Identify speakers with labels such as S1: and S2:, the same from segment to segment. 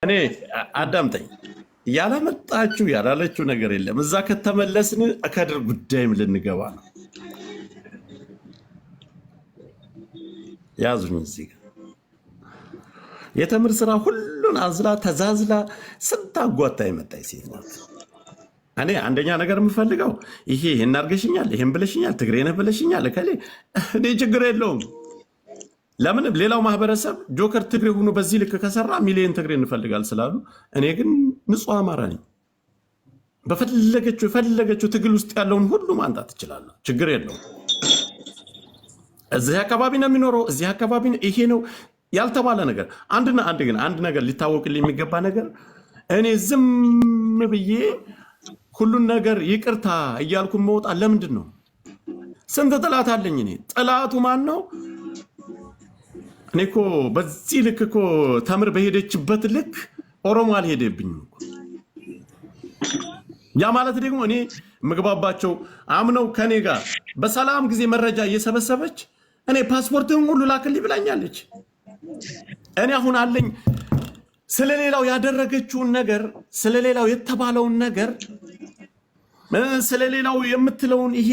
S1: እኔ አዳምጠኝ፣ ያላመጣችሁ ያላለችው ነገር የለም። እዛ ከተመለስን ከድር ጉዳይም ልንገባ ነው። ያዙኝ እዚህ ጋር የተምር ስራ ሁሉን አዝላ ተዛዝላ ስንት አጓታ የመጣች ሴት ናት። እኔ አንደኛ ነገር የምፈልገው ይሄ ይሄን አድርገሽኛል፣ ይሄን ብለሽኛል፣ ትግሬ ነህ ብለሽኛል፣ እከሌ እኔ ችግር የለውም። ለምንም ሌላው ማህበረሰብ ጆከር ትግሬ ሆኖ በዚህ ልክ ከሰራ ሚሊዮን ትግሬ እንፈልጋል ስላሉ፣ እኔ ግን ንጹህ አማራ ነኝ። በፈለገችው የፈለገችው ትግል ውስጥ ያለውን ሁሉ ማንጣት እችላለሁ። ችግር የለውም። እዚህ አካባቢ ነው የሚኖረው፣ እዚህ አካባቢ ነው፣ ይሄ ነው ያልተባለ ነገር አንድና አንድ ግን አንድ ነገር ሊታወቅልኝ የሚገባ ነገር እኔ ዝም ብዬ ሁሉን ነገር ይቅርታ እያልኩ መውጣ ለምንድን ነው? ስንት ጥላት አለኝ እኔ። ጥላቱ ማን ነው? እኔ እኮ በዚህ ልክ እኮ ተምር በሄደችበት ልክ ኦሮሞ አልሄደብኝም እኮ። ያ ማለት ደግሞ እኔ ምግባባቸው አምነው ከኔ ጋር በሰላም ጊዜ መረጃ እየሰበሰበች እኔ ፓስፖርትህን ሁሉ ላክልኝ ብላኛለች። እኔ አሁን አለኝ ስለሌላው ያደረገችውን ነገር፣ ስለሌላው የተባለውን ነገር፣ ስለሌላው የምትለውን ይሄ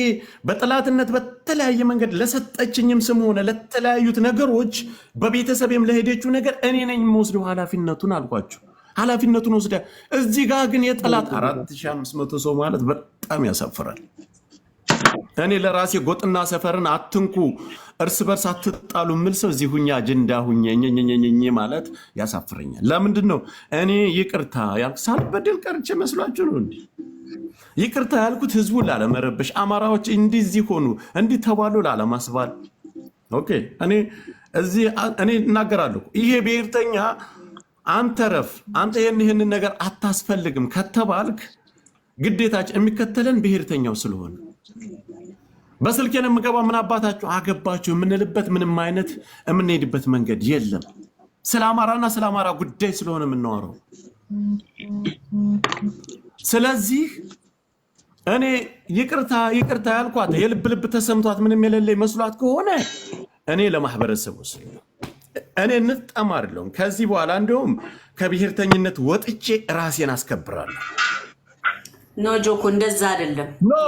S1: በጠላትነት በተለያየ መንገድ ለሰጠችኝም ስም ሆነ ለተለያዩት ነገሮች በቤተሰብም ለሄደችው ነገር እኔ ነኝ የምወስደው ኃላፊነቱን አልኳቸው። ኃላፊነቱን ወስደ እዚህ ጋር ግን የጠላት 4500 ሰው ማለት በጣም ያሳፍራል። እኔ ለራሴ ጎጥና ሰፈርን አትንኩ፣ እርስ በርስ አትጣሉ የምል ሰው እዚህ ሁኛ አጀንዳ ሁኜ ኘኘኘኘ ማለት ያሳፍረኛል። ለምንድን ነው እኔ ይቅርታ ያልኩት? ሳልበደል ቀርቼ መስሏችሁ ነው እንዲህ ይቅርታ ያልኩት? ህዝቡን ላለመረበሽ፣ አማራዎች እንዲህ ሆኑ እንዲህ ተባሉ ላለማስባል። Okay፣ እኔ እዚህ እኔ እናገራለሁ። ይሄ ብሔርተኛ አንተ ረፍ አንተ ይህን ይህንን ነገር አታስፈልግም ከተባልክ ግዴታችን የሚከተለን ብሔርተኛው ስለሆነ በስልኬን የምገባ ምን አባታችሁ አገባችሁ የምንልበት ምንም አይነት የምንሄድበት መንገድ የለም። ስለ አማራና ስለ አማራ ጉዳይ ስለሆነ የምናወራው። ስለዚህ እኔ ይቅርታ ይቅርታ ያልኳት የልብ ልብ ተሰምቷት ምንም የሌለ መስሏት ከሆነ እኔ ለማህበረሰቡ ስል እኔ እንጠም አይደለሁም። ከዚህ በኋላ እንዲሁም ከብሔርተኝነት ወጥቼ ራሴን አስከብራለሁ።
S2: No ጆኮ፣ እንደዛ አይደለም።
S1: No።